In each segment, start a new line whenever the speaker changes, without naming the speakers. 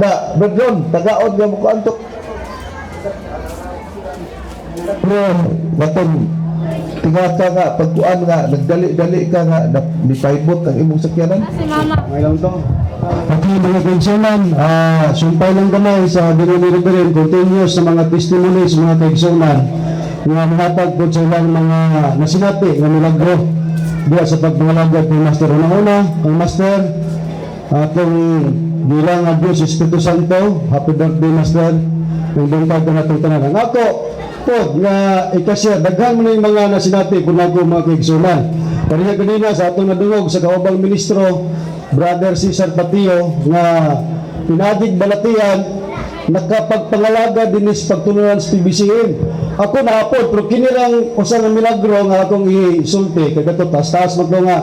Na, Berdon, tagaon nga mo kuantok. Pero, matong tinga ka nga, pagkuan nga, nagdali-dali ka nga, na, nipaibot ang imong sakyanan.
Si Mama.
May lang to.
Okay, mga kaigsunan, sumpay lang gamay sa Ginoo ni Reverend, continuous sa mga testimonies, mga kaigsunan, nga mahatag po sa ilang mga nasinati nga milagro diya sa pagpangalagad ni Master. Una-una, ang Master, atong bilang nga Diyos Espiritu Santo, happy birthday, Master, ng buntag na natong tanan. Ang ako po, nga ikasya, daghan mo na yung mga nasinati kung ako, mga kaigsunan. Kaniya kanina sa atong nadungog sa kaubang ministro, Brother Cesar Patio, nga pinadig balatian, nakapagpangalaga din is pagtulunan sa PBCM. Ako naapod, pero kini lang usa nga milagro nga akong isulti, kay kato taas-taas man to nga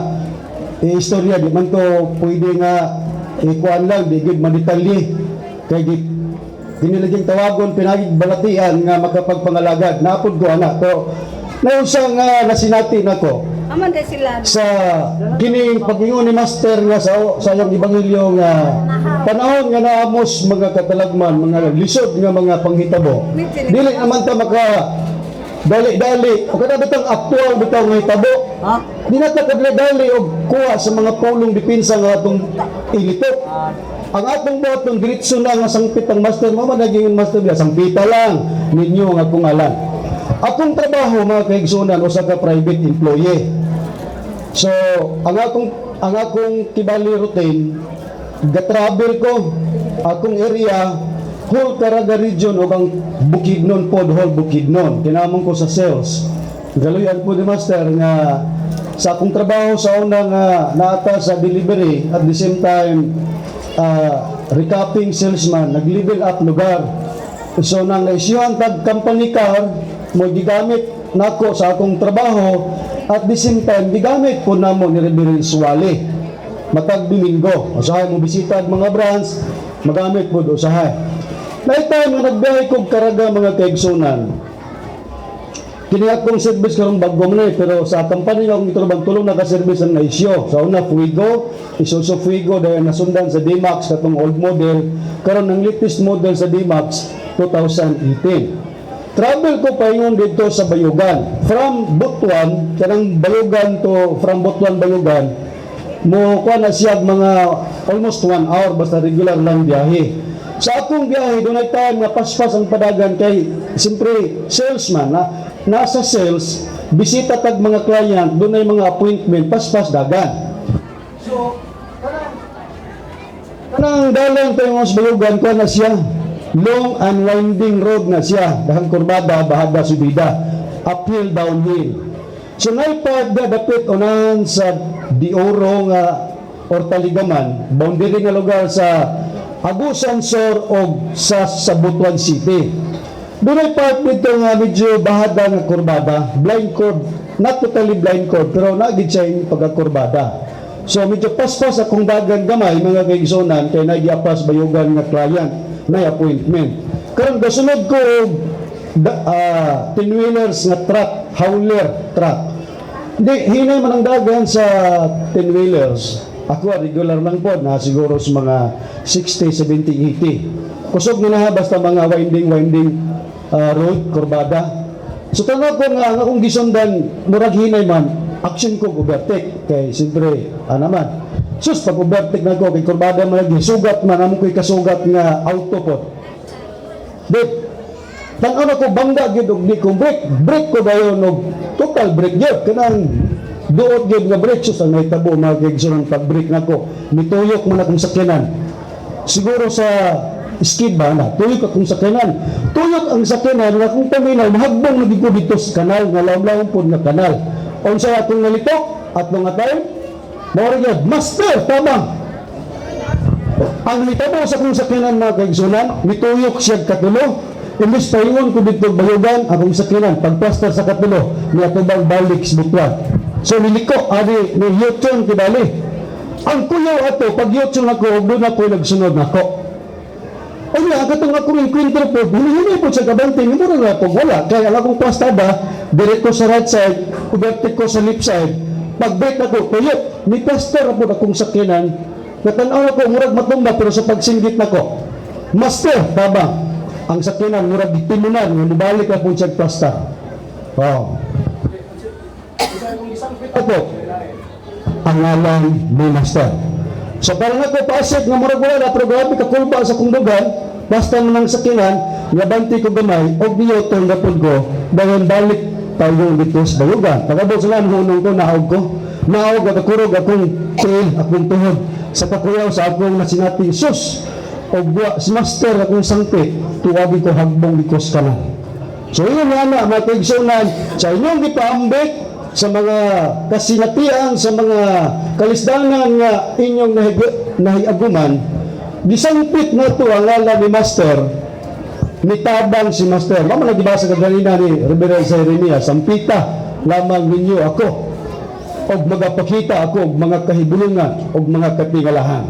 istorya, di man to pwede nga ikuan lang, di gid madetalye. Kay di dinilaging tawagon pinagig balatian nga makapagpangalagad. Naapod ko ana. Pero nausa nga nasinati nako
Aman dahil sila.
Sa kining pag-ingon ni Master nga sa iyang ebanghelyo nga panahon nga naamos mga katalagman, mga lisod nga mga panghitabo, dili naman ta maka dali-dali o kada bitang aktual bitaw nga hitabo, di na ta kadali-dali og kuha sa mga pulong depensa nga atong ilitok. Ang atong buhaton, diretso na nga sangpit ang Master mo man naging Master biya sangpita lang ninyo ang akong alam. Akong trabaho, mga kaigsunan, usa ka private employee. So, ang akong kibali routine, ga-travel ko akong area, whole Caraga region ug ang Bukidnon pod, whole Bukidnon. Kinamong ko sa sales. Galuyan po ni Master nga sa akong trabaho sa una nga naata sa delivery, at the same time recapping salesman, nag-level up lugar. So nang naisyuhan tag company car mo, gigamit nako sa akong trabaho, at the same time gigamit po namo ni Reverend Suwali matag Domingo. Usahay mo bisita ang mga branch, magamit po usahay. Night time nga nagbiyahe kog Caraga, mga kaigsunan. Kini akong service karong bago man eh, pero sa company nga akong gitrabaho, tulong naka-service ang naisyo. Sa una Fuego, Isuzu Fuego, dahil nasundan sa D-Max katong old model, karon ang latest model sa D-Max 2018. Travel ko paingon dito sa Bayugan. From Butuan, kanang Bayugan to from Butuan Bayugan, mo kuha na siya mga almost one hour basta regular lang biyahe. Sa akong biyahe, doon ay time nga paspas ang padagan kay siyempre salesman na nasa sales, bisita tag mga client, doon ay mga appointment, paspas dagan. So, kanang dalan tayo sa Bayugan, kuha na siya. Long and winding road na siya. Dahang kurbada, bahada, subida. Uphill, downhill. So, naipad na dapit unahan sa Dioro nga or Taligaman, boundary nga lugar sa Agusan Sur o sa Butuan City. Doon ay part dito nga medyo bahada nga kurbada, blind curve, not totally blind curve, pero nagid siya yung pagkakurbada. So medyo paspas akong dagan gamay, mga kaigsunan, kay nagiapas Bayugan nga client na appointment. Karon gasunod ko og 10 wheelers nga truck, hauler truck. Hindi, hinay man ang dagan sa 10 wheelers. Ako, regular lang po, na siguro sa mga 60, 70, 80. Kusog na na basta mga winding, winding road, kurbada. So tanaw ko nga, ang akong gisundan, murag hinay man, action ko, overtake. Kay siyempre, ano man. Sus, pag overtake na ko, kay kurbada man lagi, sugat man, amo ko'y kasugat nga auto po. Di, tan-aw na ko bangga gyud og di ko brake, brake ko dayon og total brake gyud kanang duot gyud nga brake. Sus, ang nahitabo, mga kaigsunan, pag brake nako, mituyok man akong sakyanan. Siguro sa skid ba na tuyok akong sakyanan. Tuyok ang sakyanan nga akong paminaw, mahagbong na gid ko dito sa kanal nga lawom-lawom pod nga kanal. Unsa atong nalitok at mga time mao ra gyud, "Master, tabang." Ang nitabo sa akong sakyanan, mga kaigsunan, mituyok siya katulo. Imbes paingon ko dito Bayugan, akong sakyanan, pagplastar sa katulo, niatubang balik sa Butuan. So niliko, ani, ni U-turn kibali. Ang kuyaw ato, pag U-turn ako, ug doon ako nagsunod nako. Ay, ang katong akong enkwentro po, hinihinay po sa kabante, hindi mo na po, wala. Kaya ang akong plastada, direct ko sa right side, overtake ko sa left side. Pag brake ako, tuyok, ni plaster po akong sakyanan, natanaw ako, murag matumba, pero sa pagsinggit nako. Master, tabang. Ang sakyanan, murag timunan, nga mubalik na po siya plasta. Wow. Ato, ang ngalan ni Master. So parang ako paasip nga murag wala na, pero grabe ka kulba sa kong dugan, basta man ang sakyanan, nga banti ko gamay, og niyotong na pud ko, dayon balik tayo dito sa Bayugan. Pag-abot sa lan, hunong ko, naog ko. Naog at kurog akong tiil, akong tuhod. Sa kakuyaw sa akong nasinati, sus! Og wa, si Master akong sangpit, tuwagi ko hagbong likos ka na. So yun nga na, mga kaigsunan, sa inyong gipaambit, sa mga kasinatian, sa mga kalisdanan nga inyong nahiaguman, gisangpit na ito ang ngalan ni Master, nitabang si Master. Mama nagibasa ka ganina ni Reverend Jeremiah, "Sampita lamang ninyo ako, og magapakita ako og mga kahibulungan og mga katingalahan."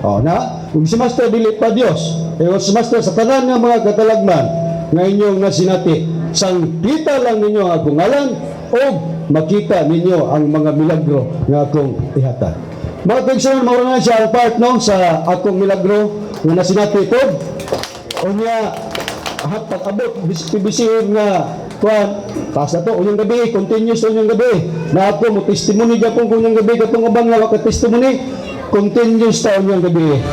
O na, kung si Master dili pa Dios, eh si Master sa tanan nga mga katalagman nga inyong nasinati, sangpita lang ninyo ang akong ngalan og makita ninyo ang mga milagro nga akong ihatag. Mga kaigsuonan, mao na siya ang part, no, sa akong milagro nga nasinati ko. Unya, hat pag-abot, bisihin nga, kuan, taas na to, unyang gabi, continuous to unyang gabi. Na ako, mo testimony gyapon ko unyang gabi, katong ubang nga waka testimony, continuous ta unyang gabi.